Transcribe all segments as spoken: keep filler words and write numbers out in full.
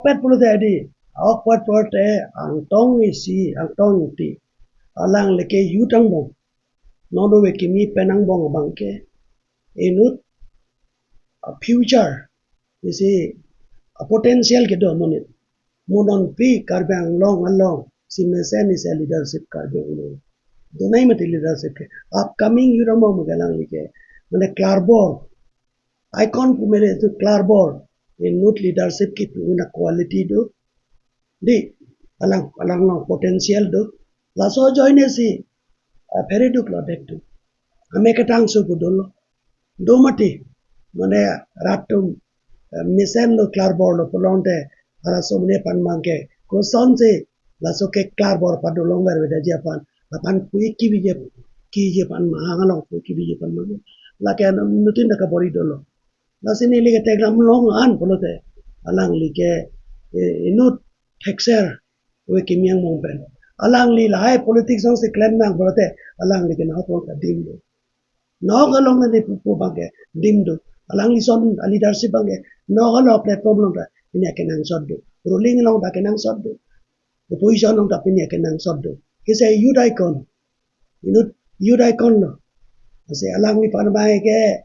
Ahokpet pulote adi, ahokpet pulote Angtong isi, Angtong Ingti. Alangli ke youth angbong. Non ove kimi pen angbong abang ke. Inut a future, isi a potential kedo amonit. Mo non pi Karbi Anglong along si mesen isi leadership Karbi Anglong. Donai mati leadership ke. Upcoming youth angbong ke alangli ke. Mane klarbor. Icon pu mele tu klarbor. Inut leadership kipu na quality do. Di, alang, alang long potential do. Laso ajoine si, ah, phere duk lo dek tu. Ame ketang so pu dolo. Do mati. Mane rat atum, eh, mesen lo klarbor lo pulote. Halaso mane aphan abang ke. Kosonsi, laso ke klarbor padolong verve daji aphan. Aphan pui kiviji, kiviji aphan mahang along pui kiviji aphan mahang. Lake an nutin da kabor-i dolo. Lasi neli ke Teklemlong an pulote. Alangli ke, eh, inut thekser ove kimi angbong pen. Alangli lahai politics along si klem nang pulote. Alangli ke nahok along ta dim do. Nahok along neli pupo abang ke dim do. Alangli ason a leadership abang ke nahok along platform along ta pini akenangsot do. Ruling along ta kenangsot do. Opposition along ta pini akenangsot do. He's a youth icon. Inut youth icon lo. Lasi alangliphan abang ke,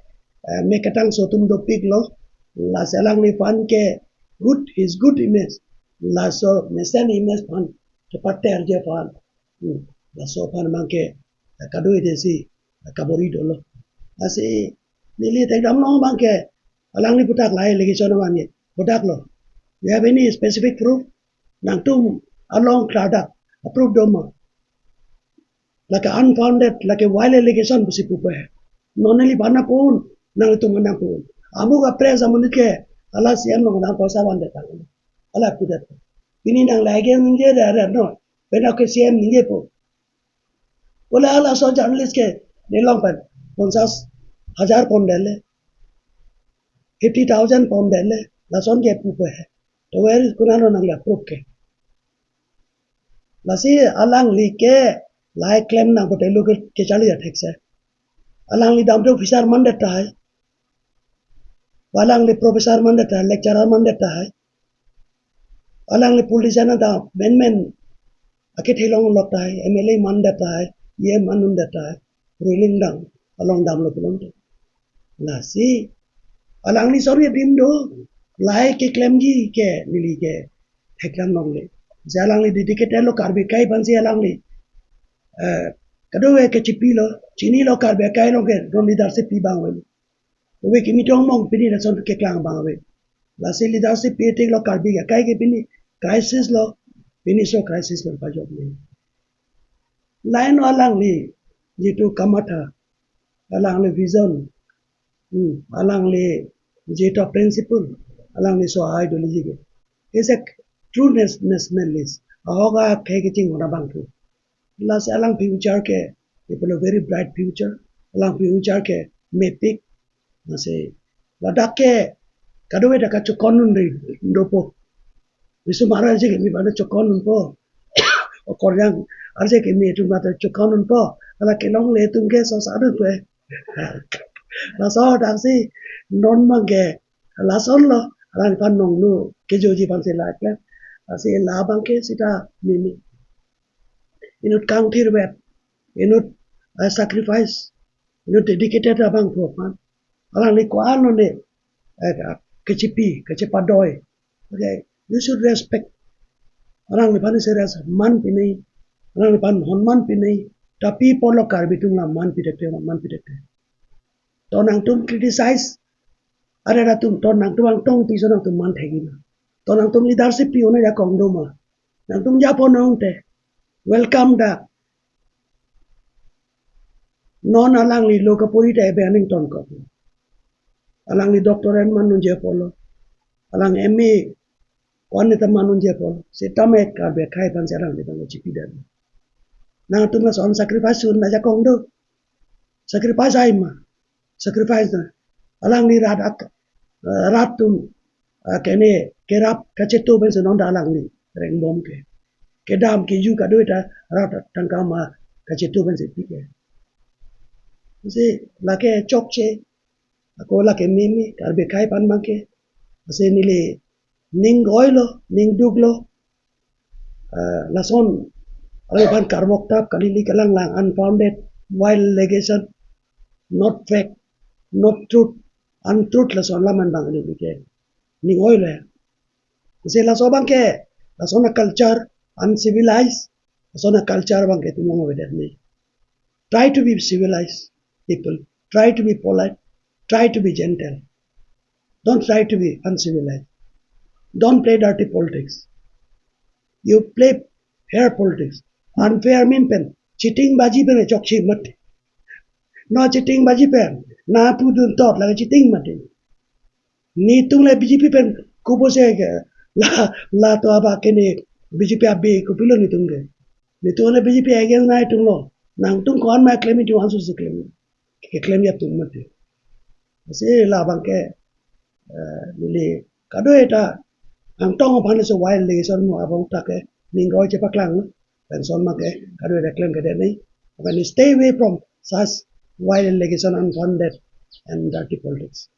eh, mek ketang so atum dopik lo. Lasi alangliphan ke good, his good image. Laso mesen image aphan kepaterji aphan. Hmm. Laso aphan abang ke, eh, kadoi desi, eh, kabor-i dolo. Lasi neli Teklemlong abang ke, alangli puthak lahai allegation abang ke puthak lo. You have any specific proof? Nangtum along klardak a-proof do ma? Lake unfounded, lake wild allegation pusi pupo he. Non neliphan nangpon, nangtum nangpon. Amuk a-press amonit ke, hala C M along nang poisa vandet tang. Hala pudet. Pini nang lake ningje de, de, no. Penap ke C M ningjepo. Bole halaso journalist ke nelong pen ponchas hajar pondetlo, fifty thousand pondetlo, lason ke pupo he. To where is, konat lo nangli a-proof ke? Lasi alangli ke lahai klem nang pulote lo ke, kecharli athekse. Alangli damde officer mandet tahai. Alangli professor mandet tahai, lecturer mandet tahai. Alangli politician ta menmen akethe along lot tahai, M L A mandet tahai, E M mandet tahai, ruling dam, along damlo pulote. Lasi, alangli sorry dim do, lahai keklemji ke neli ke Teklemlong le. Je alangli dedicated lo Karbi akai aphansi alangli. Eh, kadokave kechipilo, chinilo Karbi akai along ke non leadership pi abang avelo. Ove kimi tong mong pini lason keklang abang ave. Lasi leadership pi tik lo Karbi akai ke pini crisis lo, pini so crisis lo pajok ni. Lahai lo alangli jitu kamatha, alangli vision, hmm, alangli jitu principle, alangli so ideology ke. He's a true nas-, nationalist. Ahok akhei kecheng ora abang tu. Lasi alang future ke, he pulo very bright future. Alang future ke mepik. Lasi ladak ke kadokave ta kachokon un ri dopo. Viswambar arje kimi bana chokon unpo. O Korjang arje kimi atum bana chokon unpo. Hala kelongle atum ke so sadun pe. Laso dak si non abang ke lason lo. Alangphan nongno kejoji aphansi lahai klem. Lasi la abang ke sita mimi. Inut kangthir vet, inut, eh, sacrifice, inut dedicated abang phu aphan. Alangli ko-an lo ne, eh, kechipi, kechepadoi. Okay, you should respect. Alangliphan isi res man pinei, alangliphan honman pinei. Tapi pulo Karbi atum la man pidet te, man pidet te. To nangtum criticize, are atum to nangtum Angtong Ingti aso nangtum man thekji ma? To nangtum leadership pi un ajakong do ma? Nangtum japon nang te. Welcome dak. Non alangli lo kapuri ta ebe aning tonkok. Alangli doctorate man unji apotlo. Alang M A ko-an ta man unji apotlo. Sitame Karbi akhei aphansi alangliphan lo chipidet. Nangtum lason sacrifice un ajakong do. Sacrifice ai ma? Sacrifice na. Alangli rat ak-, eh, rat atum, eh, kene kerap kachetu pensi non ta alangli rengbom ke. Kedam keju kadokave ta rat tangka ma kachetu pensi pi ke. Lasi lake chokche, ako lake mimi, Karbi akhei aphan abang ke. Lasi neli Ning goilo, ning duklo. Uh, lason, alai aphan karmok tap kali, ili kelang lang, unfounded, wild allegation, not fact, not truth, untruth, lason alam abang ili ke. Ning goilo. Kasi laso abang ke, lason a-culture, uncivilized, lason a-culture abang ke itum long avedet nangji. Try to be civilized people. Try to be polite. Try to be gentle. Don't try to be uncivilized. Don't play dirty politics. You play fair politics. Unfair amen pen, cheating baji pen chokche mati. Non cheating baji pen, nangpudun tot lake cheating mati. Netum le B J P pen kopi pusi ke, la, la to abang ke ne B J P abe kopilo netum ke. Netum le B J P against nangtum lo. Nangtum ko-an ma claim, itum ansu si claim. Ke claim ya tum mati. Lasi labang ke, eh, neli kadokave ta Angtong aphan si wild allegation mo abang ta ke ning goi chepaklang. Lason abang ke kadokave ta claim kedet nangji. Aphan stay away from such wild allegation, unfounded and dirty politics.